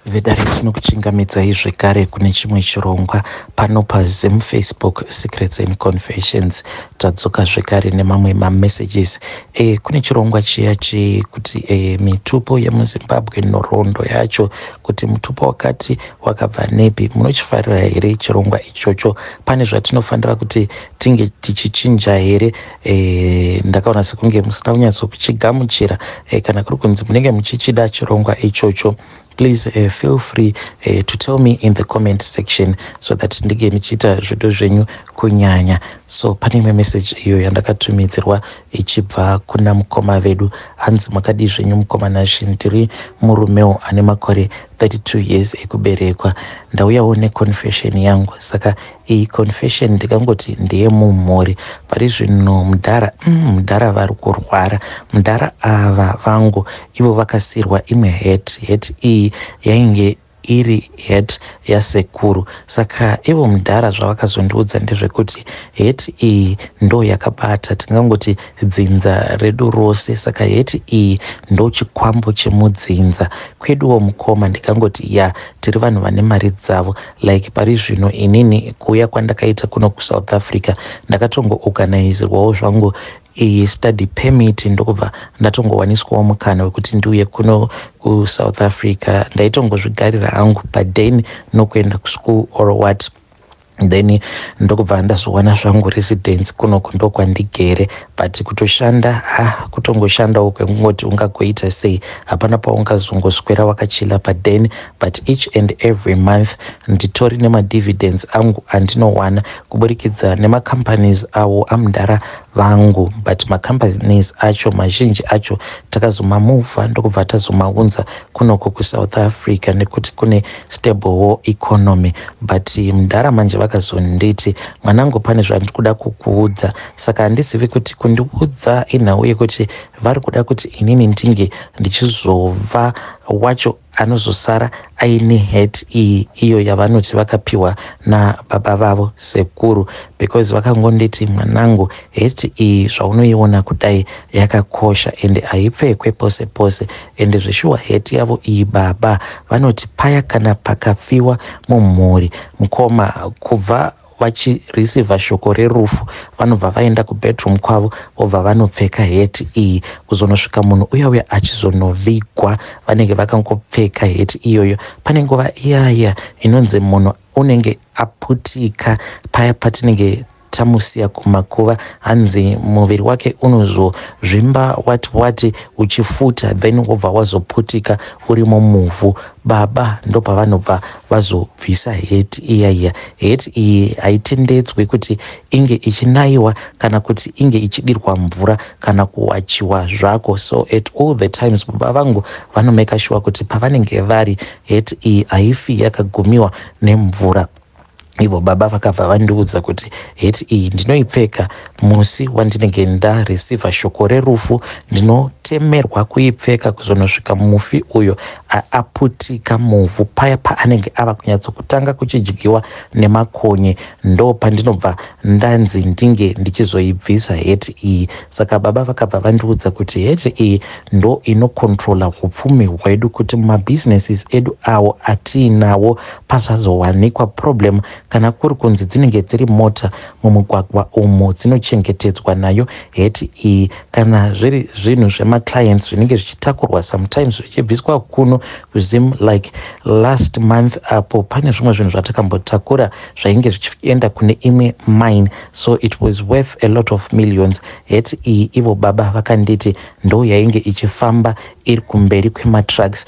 Vedare, tinokuchingamidzai zvekare kune chimwe chirongwa pano paZim Facebook Secrets and Confessions. Tadzoka zvekare nemamwe mamessages. Kune chirongwa chiya chekuti mitupo yemuZimbabwe, nhoroondo yacho, kuti mutupo wakati wakabva nepi. Munochifarira here chirongwa ichocho? Pane zvatinofanira kuti tinge tichichinja here? Ndakaona sekunge musina kunyatsokuchigamuchira. Kana kuri kunzi munenge muchichida chirongwa ichocho, please feel free to tell me in the comment section so that ndinge ndichiita zvido zvenyu kunyanya. So pane imwe message iyo yandakatumidzirwa ichibva kuna mukoma vedu. Hanzi, "Makadii zvenyu, mukoma Nashe? Ndiri murumewo ane makore 32 years ekuberekwa. Ndauyawo neconfession yangu." Saka iyi confession ndikangoti ndeyemumhuri. Pari zvino mudhara, mudhara vari kurwara. Mudhara ava vangu ivo vakasiyirwa imwe hat. Hat iyi yainge iri hat yasekuru. Saka ivo mudhara zvavakazondiudza ndezvekuti hat iyi ndo yakabata, tingangoti, dzinza redu rose. Saka hat iyi ndo chikwambo chemudzinza kweduwo, mukoma. Ndikangoti ya, tiri vanhu vane mari dzavo. Like pari zvino inini kuuya kwandakaita kuno kuSouth Africa, ndakatongoorganizirwawo zvangu iyi study permit, ndokubva ndatongowaniswawo mukana wekuti ndiuye kuno kuSouth Africa. Ndaitongozvigarira hangu padeni nokuenda kuschool or what, then ndokubva ndazowana zvangu residence kunoku, ndokwandigere. But kutoshanda, ha, kutongoshandawo kwekungoti ungagoita sei, hapana paungazongoswera wakachila padeni. But each and every month nditori nemadividends angu andinowana kuburikidza nemacompanies awo amudhara vangu. But macompanies acho, mazhinji acho takazomamuvha, ndokubva tazomaunza kunoko kuSouth Africa nekuti kune stable economy. But mudhara manje vakazonditi, "Mwanangu, pane zvandiri kuda kukuudza." Saka handizivi kuti kundiudza inhau yekuti vari kuda kuti inini ndinge ndichizova wacho anozosara aine hat iyi, iyo yavanoti vakapiwa nababa vavo sekuru, because vakangonditi, "Mwanangu, hat iyi zvaunoiona kudai yakakosha ende haipfekwe pose pose." Ende zveshuwa hat yavo iyi, baba vanoti paya kana pakafiwa mumhuri, mukoma, kubva vachireceiva shoko rerufu, vanobva vaenda kubedroom kwavo, vobva vanopfeka hat iyi kuzonosvika munhu uya uya achizonovigwa. Vanenge vakangopfeka hat iyoyo. Pane nguva iyaya inonzi munhu unenge aputika paya patinenge tamusiya kumakuva, hanzi muviri wake unozozvimba wati wati uchifuta, then wobva wazoputika urimo muvhu. Baba ndopavanobva vazobvisa hat iyaiya. Hat iyi haitendedzwi kuti inge ichinayiwa kana kuti inge ichidirwa mvura kana kuwachiwa zvako. So at all the times baba vangu vanomake sure kuti pavanenge vari, hat iyi haifi yakagumiwa nemvura. Ivo baba vakabva vandiudza kuti hat iyi ndinoipfeka musi wandinenge ndareceiva shoko rerufu. Ndinotemerwa kuipfeka kuzonosvika mufi uyo aputika muvhu. Paya paanenge ava kunyatsokutanga kuchidyiwa nemakonye, ndo pandinobva ndanzi ndinge ndichizoibvisa hat iyi. Saka baba vakabva vandiudza kuti hat iyi ndo inocontrola upfumi hwedu, kuti mumabhizinesis edu awo atiinawo pasazowanikwa problem. Kana kuri kunzi dzinenge dziri mota mumugwagwa umo, dzinochengetedzwa nayo hat iyi. Kana zviri zvinhu zvemaclients zvinenge zvichitakurwa, sometimes zvichibviswa kuno kuZim, like last month apo pane zvimwe zvinhu zvatakambotakura zvainge zvichienda kune imwe mine, so it was worth a lot of millions. Hat iyi, ivo baba vakanditi ndo yainge ichifamba iri kumberi kwematrucks,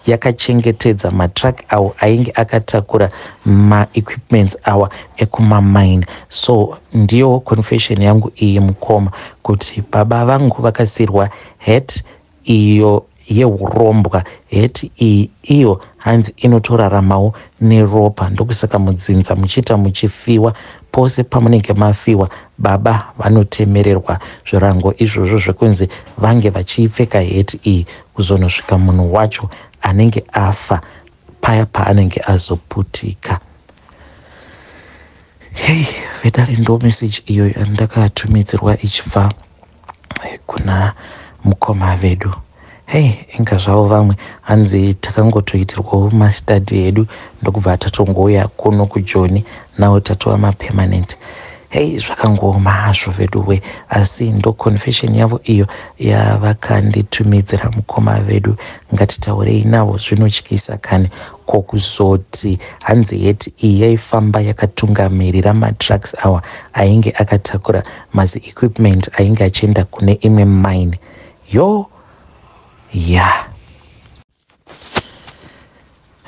yakachengetedza matruck awo ainge akatakura maequipments awa ekumamine. So ndiyo confession yangu iyi, mukoma, kuti baba vangu vakasiyirwa hat iyo yeurombwa. Hat iyi iyo hanzi inotoraramawo neropa, ndokusaka mudzinza muchiita muchifiwa. Pose pamunenge mafiwa, baba vanotemererwa zvirango izvozvo zvekunzi vange vachiipfeka hat iyi kuzonosvika munhu wacho anenge afa paya paanenge azoputika. Hei vedare, ndo message iyo yandakatumidzirwa ichibva kuna mukoma vedu. Hei, inga zvavo vamwe hanzi takangotoitirwawo mastudy edu, ndokubva tatongouya kuno kuJoni, nawo tatova mapermanent. Hei, zvakangooma hazvo veduwe, asi ndo confession yavo iyo yavakanditumidzira mukoma vedu. Ngatitaurei navo. Zvinotyisa kani. Ko kuzoti hanzi heti iyi yaifamba yakatungamirira matrucks awa ainge akatakura mazi equipment ainge achienda kune imwe mine yo ya yeah.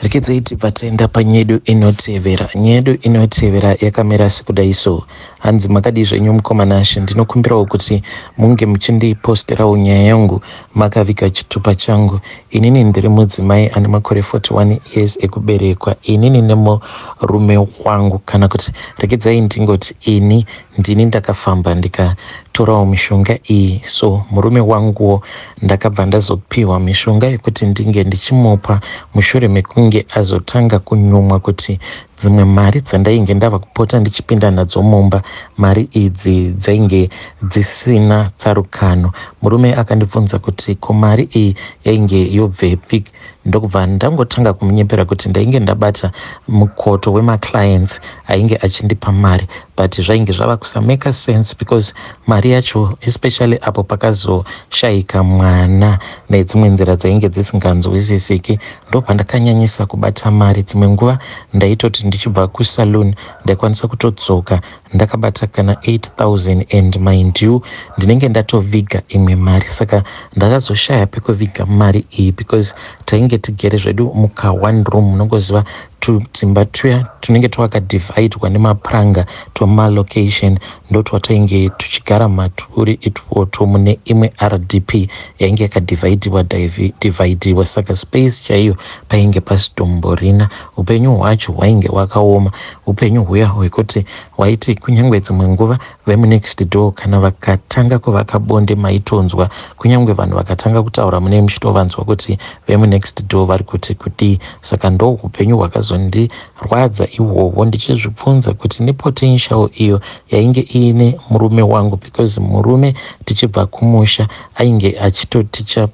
Rekedzai tibva taenda panyedu inotevera. Nyedu inotevera yakamira sekudai so. Hanzi, makadii zvenyu mukoma Nashe? Ndinokumbirawo kuti munge muchindiposterawo nyaya yangu makaviga chitupa changu. Inini ndiri mudzimai ane makore 41 years ekuberekwa. Inini nemurume wangu, kana kuti rekedzai ndingoti ini ndini ndakafamba ndikatorawo mishonga iyi. So murume wanguwo ndakabva ndazopiwa mishonga yekuti ndinge ndichimupa mushure mekunge azotanga kunyumwa kuti dzimwe mari dzandainge ndava kupota ndichipinda nadzo mumba, mari idzi dzainge dzisina tsarukano. Murume akandibvunza kuti ko mari iyi yainge yobvepi, ndokubva ndangotanga kumunyepera kuti ndainge ndabata mukoto wemaclients ainge achindipa mari, but zvainge zvava kusamake sense because mari yacho, especially apo pakazoshayika mwana nedzimwe nzira dzainge dzisinganzwisisiki, ndopandakanyanyisa kubata mari. Dzimwe nguva ndaitoti ndichibva kusaloon ndaikwanisa kutodzoka ndakabata kana 8000, and mind you, ndinenge ndatoviga imwe mari. Saka ndakazoshaya pekuviga mari iyi because tainge tigere zvedu muka one room. Munongoziva tudzimba tuya tunenge twakadivhaidwa nemapuranga twemalocation, ndotwatainge tuchigara maturi itwotwo mune imwe RDP yainge yakadivhaidhiwa dhivhaidhiwa. Saka space chaiyo painge pasitomborina. Upenyu hwacho hwainge hwakaoma, upenyu huya hwekuti waiti kunyange dzimwe nguva vemunext door kana vakatanga kuvaka bonde maitonzwa, kunyange vanhu vakatanga kutaura mune muchitovanzwa kuti vemunext door vari kuti kudii. Saka ndo upenyu hwakazondirwadza ihwohwo, ndichizvibvunza kuti nepotential iyo yainge iine murume wangu, because murume tichibva kumusha ainge achitoticha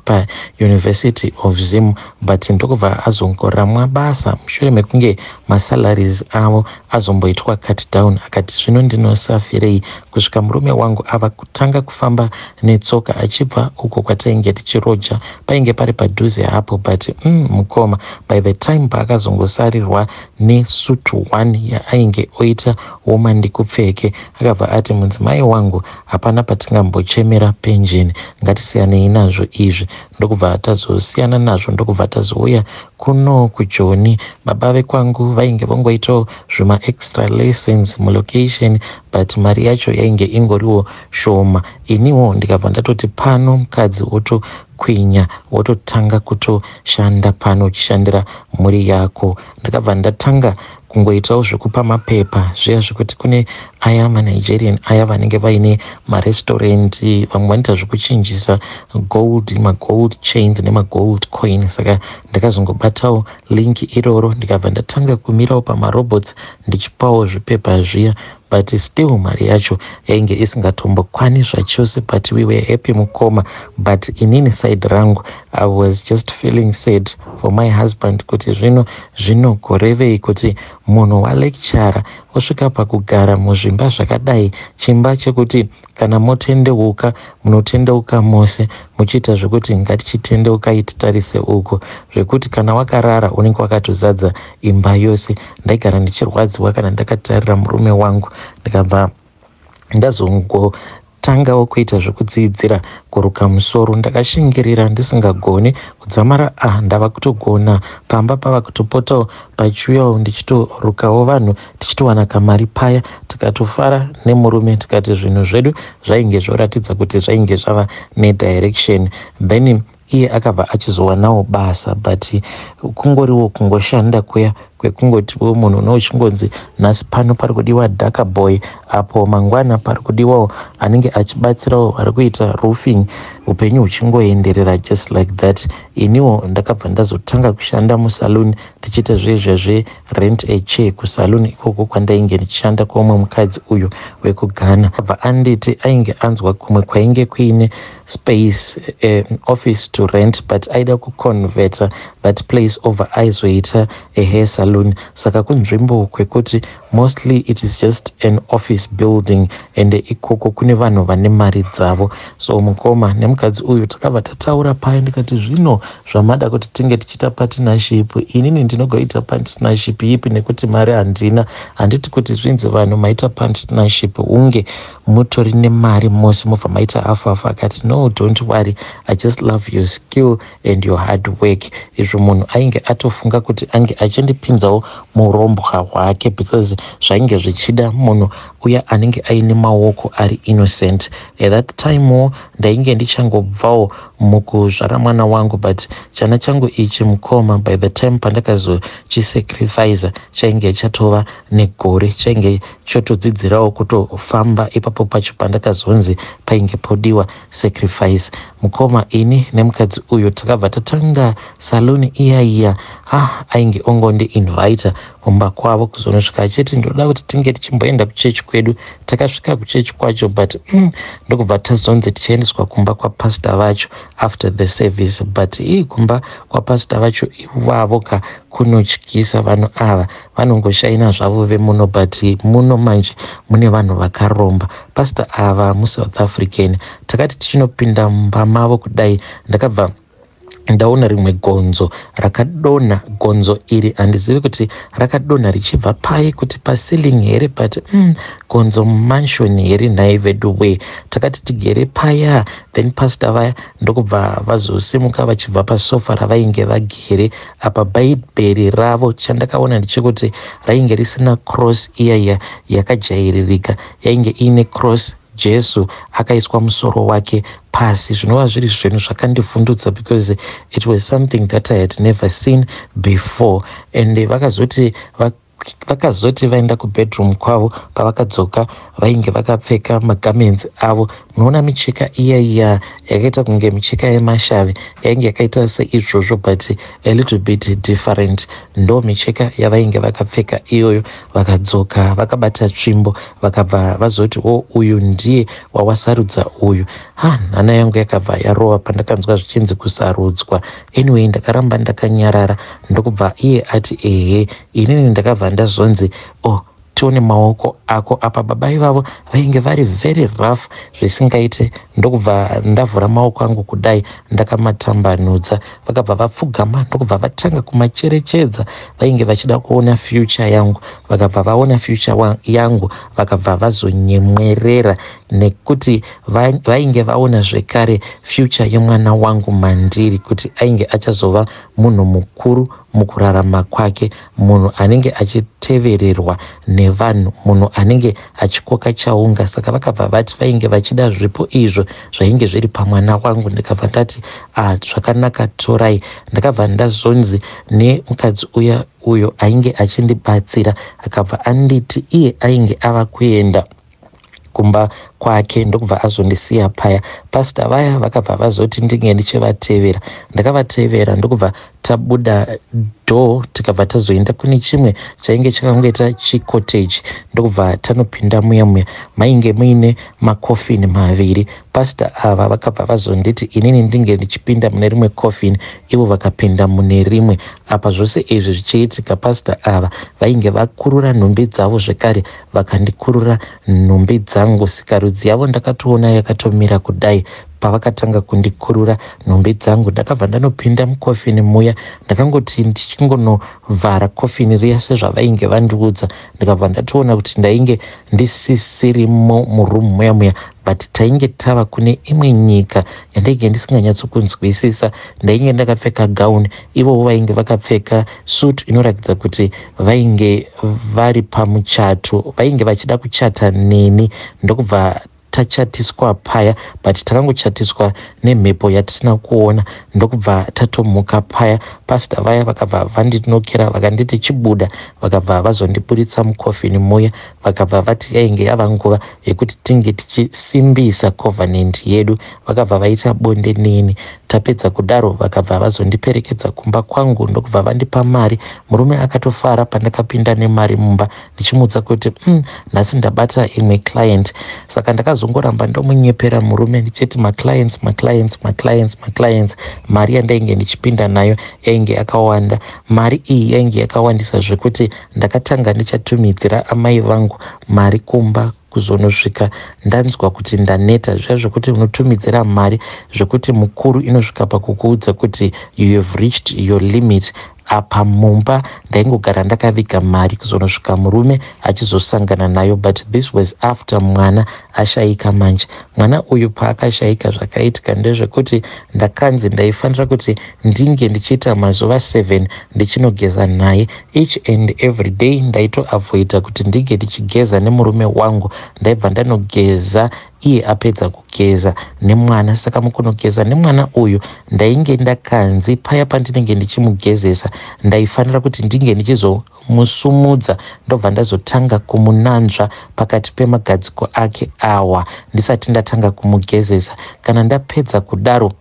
paUniversity of Zim, but ndokubva azongoramwa basa mushure mekunge masalaries avo azomboitwa cut down. Akati zvino ndinosafirei, kusvika murume wangu ava kutanga kufamba netsoka achibva uko kwatainge tichiroja. Painge pari padhuze hapo, but mukoma, by the time paakazongosarirwa nesuit one yaainge oita woma ndikupfeke, akabva ati, "Mudzimai wangu, hapana patingambochemera penjeni, ngatisiyanei nazvo izvi." Ndokubva tazosiyana nazvo, ndokubva tazouya kuno kuJoni. Baba vekwangu vainge vongoitawo zvimaextra lessons mulocation, but mari yacho yainge ingoriwo shoma. Iniwo ndikabva ndatoti pano mukadzi wotokwinya, wototanga kutoshanda pano uchishandira mhuri yako. Ndakabva ndatanga kungoitawo zvekupa mapepa zviya zvekuti kune aya maNigerian aya vanenge vaine marestaurant, vamwe vanoita zvekuchinjisa gold, magold chains nemagold coin. Saka ndakazongobatawo link iroro, ndikabva ndatanga kumirawo pamarobots ndichipawo zvipepa zviya, but still mari yacho yainge isingatombokwane zvachose. But we were happy, mukoma. But inini side rangu, I was just feeling sad for my husband kuti zvino zvinogorevei kuti munhu walecturer osvika pakugara muzvimba zvakadai, chimba chekuti kana motendeuka munotendeuka mose muchiita zvekuti ngatichitendeukai titarise uko, zvekuti kana wakarara unenge wakatozadza imba yose. Ndaigara ndichirwadziwa kana ndakatarira murume wangu. Ndikabva ndazongotangawo kuita zvekudzidzira kuruka musoro. Ndakashingirira ndisingagoni kudzamara ndava kutogona. Pamba pava kutopotawo pachiuyawo, ndichitorukawo vanhu, tichitowana kamari paya. Tikatofara nemurume, tikati zvinhu zvedu zvainge zvoratidza kuti zvainge zvava nedirection. Then iye akabva achizowanawo basa, but kungoriwo kungoshanda kuya. kwekungotiwo munhu unochingonzi nhasi pano pari kudiwa dhaka boy, apo mangwana pari kudiwawo anenge achibatsirawo vari kuita roofing, upenyu huchingoenderera just like that. Iniwo ndakabva ndazotanga kushanda musaloon, tichiita zvezvezve rent a chair kusaloon ikoko kwandainge ndichishanda kwomwe mukadzi uyu wekuGhana. Abva anditi ainge anzwa kumwe kwainge kuine space, office to rent, but aida kuconverta that place over aizoita a hair saloon. Saka kunzvimbo kwekuti mostly it is just an office building and ikoko kune vanhu vane mari dzavo. So mukoma nemukadzi uyu takabva tataura paya, ndikati, "Zvino zvamada kuti tinge tichiita partnership, inini ndinogoita partnership ipi nekuti mari handina? Handiti kuti zvinzi vanhu maita partnership unge mutori nemari mose, mobva maita hafu hafu?" Akati, "No, don't worry, I just love your skill and your hard work." Izvo munhu ainge atofunga kuti ange achindipinzawo murombwa hwake, because zvainge zvichida munhu uya anenge aine maoko ari innocent. At that timewo ndainge ndichangobvawo mukuzvara mwana wangu, but chana changu ichi, mukoma, by the time pandakazochisacrifica chainge chatova negore, chainge chotodzidzirawo kutofamba ipapo pacho pandakazonzi painge podiwa sacrifice. Mukoma, ini nemukadzi uyu takabva tatanga saluni iya iya. Ah, ainge ongondiinvita kumba kwavo kuzonosvika achiti, "Ndoda kuti tinge tichimboenda kuchechi kwedu." Takasvika kuchechi kwacho, but ndokubva tazonzi tichiendeswa kumba kwapasta vacho after the service. But ii, kumba kwapasta vacho ivavo ka kunotyisa. Vanhu ava vanongoshaina zvavo vemuno, but muno manje mune vanhu vakaromba. Pasta ava muSouth African. Takati tichinopinda mumba mavo kudai, ndakabva ndaona rimwe gonzo rakadonha. Gonzo iri handizivi kuti rakadonha richibva pai, kuti paceiling here, but gonzo mumansion here nhai vedu we? Takati tigere paya, then pastor vaya ndokubva vazosimuka vachibva pasofa ravainge vagere. Apa bhaibheri ravo, chandakaona ndechekuti rainge risina cross iyaiya yakajairirika, yainge iine cross Jesu akaiswa musoro wake pasi, zvinova zviri zvinhu zvakandivhundutsa because it was something that I had never seen before. And vakazoti vaenda kubedroom kwavo, pavakadzoka vainge vakapfeka magarments avo. Munoona micheka iya iya yakaita kunge micheka yemashavi, yainge yakaita seizvozvo but a little bit different, ndo micheka yavainge vakapfeka iyoyo. Vakadzoka vakabata tsvimbo, vakabva vazoti, "O, uyu ndiye wawasarudza uyu." Ha, nhana yangu yakabva yarova pandakanzwa zvichinzi kusarudzwa. Anyway, ndakaramba ndakanyarara, ndokubva iye ati, "Ehe." Inini ndakabva ndazonzi, "Oh, tione maoko ako." Apa baba ivavo vainge vari very rough zvisingaite. Ndokubva ndavhura maoko angu kudai, ndakamatambanudza. Vakabva vapfugama, ndokubva vatanga kumacherechedza. Vainge vachida kuona future yangu. Vakabva vaona future yangu, vakabva vazonyemwerera nekuti vainge vaona zvekare future yemwana wangu mandiri, kuti ainge achazova munhu mukuru mukurarama kwake, munhu anenge achitevererwa nevanhu, munhu anenge achikoka chaunga. Saka vakabva vati vainge vachida zvipo izvo zvainge zviri pamwana wangu. Ndikabva ndati, "Ah, zvakanaka, torai." Ndakabva ndazonzi nemukadzi uya uyo ainge achindibatsira, akabva anditi iye ainge ava kuenda kumba kwake, ndokubva azondisiya paya. Pasita vaya vakabva vazoti ndinge ndichivatevera. Ndakavatevera, ndokubva tabuda door, tikabva tazoenda kune chimwe chainge chakangoita chicottage, ndokubva tanopinda muya muya mainge muine makofini maviri. Pasita ava vakabva vazonditi inini ndinge ndichipinda mune rimwe kofini, ivo vakapinda mune rimwe. Apa zvose izvi zvichiitika, pasita ava vainge vakurura nhumbi dzavo zvekare, vakandikurura nhumbi dzangu. Sikarudzi yavo ndakatoona yakatomira kudai pavakatanga kundikurura nhumbi dzangu. Ndakabva ndanopinda mukofini muya. Ndakangoti ndichingonovhara kofini riya sezvavainge vandiudza, ndikabva ndatoona kuti ndainge ndisisirimo murumu muya muya, but tainge tava kune imwe nyika yandainge ndisinganyatsokunzwisisa. Ndainge ndakapfeka gauni, ivowo vainge vakapfeka suit inoratidza kuti vainge vari pamuchato, vainge vachida kuchata neni. Ndokubva Tachatiswa paya, but takangochatiswa nemhepo yatisina kuona, ndokubva tatomuka paya. Pastor vaya vakabva vandinokera, vakanditi chibuda. Vakabva vazondiburitsa mukofini muya, vakabva vati yainge yava nguva yekuti tinge tichisimbisa covenant yedu. Vakabva vaita bonde neni. Tapedza kudaro, vakabva vazondiperekedza kumba kwangu, ndokubva vandipa mari. Murume akatofara pandakapinda nemari mumba, ndichimuudza kuti nhasi ndabata imwe client." Saka ndakazongoramba ndomunyepera murume ndichiti maclients, maclients, maclients, maclients. Mari yandainge ndichipinda nayo yainge yakawanda. Mari iyi yainge yakawandisa zvekuti ndakatanga ndichatumidzira amai vangu mari kumba, kuzonosvika ndanzwa kuti ndaneta. Zviya zvekuti unotumidzira mari zvekuti mukuru inosvika pakukuudza kuti you have reached your limit. Apa mumba ndaingogara ndakaviga mari, kuzonosvika murume achizosangana nayo, but this was after mwana ashayika. Manje mwana uyu paakashayika, zvakaitika ndezvekuti ndakanzi ndaifanira kuti ndinge ndichiita mazuva 7 ndichinogeza naye each and every day. Ndaitoavoida kuti ndinge ndichigeza nemurume wangu. Ndaibva ndanogeza iye apedza kugeza nemwana. Saka mukunogeza nemwana uyu, ndainge ndakanzi paya pandinenge ndichimugezesa, ndaifanira kuti ndinge ndichizomusumudza, ndobva ndazotanga kumunanzva pakati pemagadziko ake awa ndisati ndatanga kumugezesa. Kana ndapedza kudaro,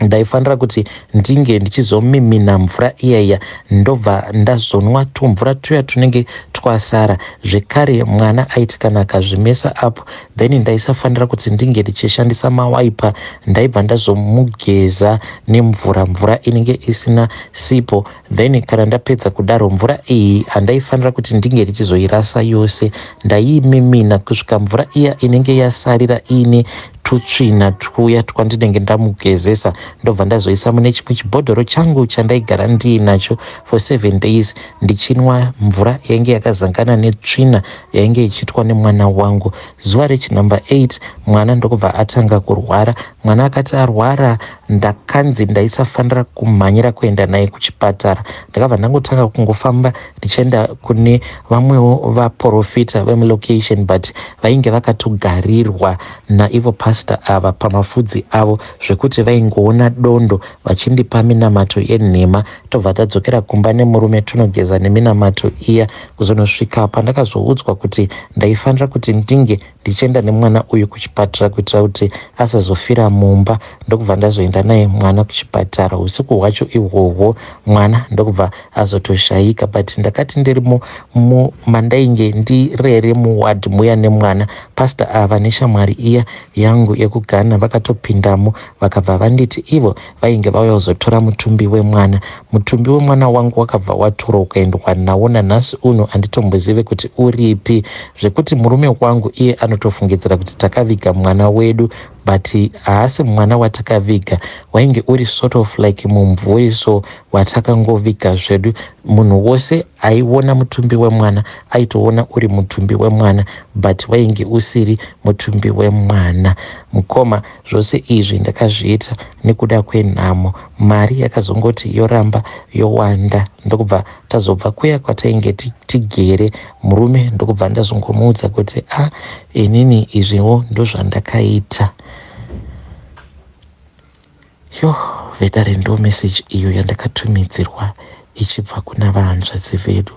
ndaifanira kuti ndinge ndichizomimina mvura iyaiya, ndobva ndazonwa tumvura tuya tunenge twasara. Zvekare mwana aiti kana akazvimesa apo, then ndaisafanira kuti ndinge ndichishandisa mawaipa. Ndaibva ndazomugeza nemvura, mvura inenge isina sipo. Then kana ndapedza kudaro, mvura iyi handaifanira kuti ndinge ndichizoirasa yose. Ndaiimimina kusvika mvura iya inenge yasarira iine tutsvina twuya twandinenge ndamugezesa, ndobva ndazoisa mune chimwe chibhodhoro changu chandaigara ndiinacho for 7 days, ndichinwa mvura yainge yakazangana netsvina yainge ichiitwa nemwana wangu. Zuva rechinumber 8, mwana ndokubva atanga kurwara. Mwana akati arwara, ndakanzi ndaisafanira kumhanyira kuenda naye kuchipatara. Ndakabva ndangotanga kungofamba ndichienda kune vamwewo vaprofita vemulocation, but vainge vakatogarirwa naivo pastor ava pamafudzi avo, zvekuti vaingoona dondo vachindipa minamato yenhema. Tobva tadzokera kumba nemurume, tonogeza neminamato iya, kuzonosvika pandakazoudzwa kuti ndaifanira kuti ndinge ndichienda nemwana uyu kuchipatara kuitira kuti asazofira mumba. Ndokubva ndazoenda naye mwana kuchipatara usiku hwacho ihwohwo. Mwana ndokubva azotoshayika, but ndakati ndiri mandainge ndirere muward muya nemwana, pastor ava neshamwari iya yangu yekuGhana vakatopindamo, vakabva vanditi ivo vainge vauya kuzotora mutumbi wemwana. Mutumbi wemwana wangu wakabva watorwa, ukaendwa nawo. Nanhasi uno handitombozive kuti uripi, zvekuti murume wangu iye anotofungidzira kuti takaviga mwana wedu, but haasi mwana watakaviga. Wainge uri sort of like mumvuri, so watakangoviga zvedu. Munhu wose aiona mutumbi wemwana aitoona uri mutumbi wemwana, but wainge usiri mutumbi wemwana. Mukoma, zvose izvi ndakazviita nekuda kwenhamo. Mari yakazongoti yoramba yowanda, ndokubva tazobva kuya kwatainge tigere. Murume ndokubva ndazongomuudza kuti a ah, inini izviwo ndozvandakaita. Yo, vedare, ndo message iyo yandakatumidzirwa ichibva kuna vahanzvadzi vedu.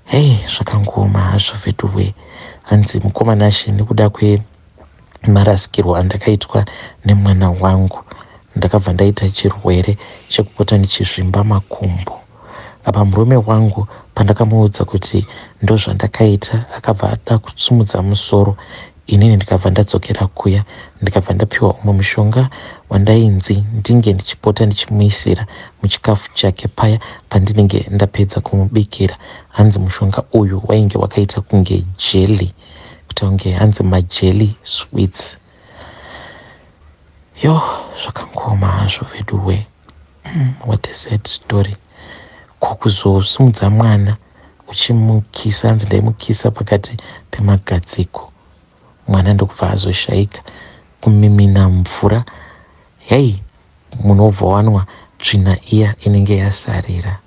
Hei, zvakangooma hazvo veduwe. Hanzi, "Mukoma Nashe, nekuda kwemarasikirwo andakaitwa nemwana wangu, ndakabva ndaita chirwere chekupota ndichizvimba makumbo. Apa murume wangu pandakamuudza kuti ndozvandakaita, akabva ada kusumudza musoro. Inini ndikabva ndadzokera kuya, ndikabva ndapiwa umwe mushonga wandainzi ndinge ndichipota ndichimuisira muchikafu chake paya pandinenge ndapedza kumubikira." Hanzi mushonga uyu wainge wakaita kunge jelly, kuita kunge hanzi majelly sweets. Yo, zvakangooma hazvo veduwe. What a sad story. Kokuzosumudza mwana uchimukisa? Hanzi ndaimukisa pakati pemagadziko, mwana ndokubva azoshayika. Kumimina mvura, hei, munobva wanwa tsvina iya inenge yasarira.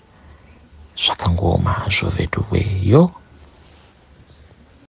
Zvakangooma hazvo veduwe. Yo.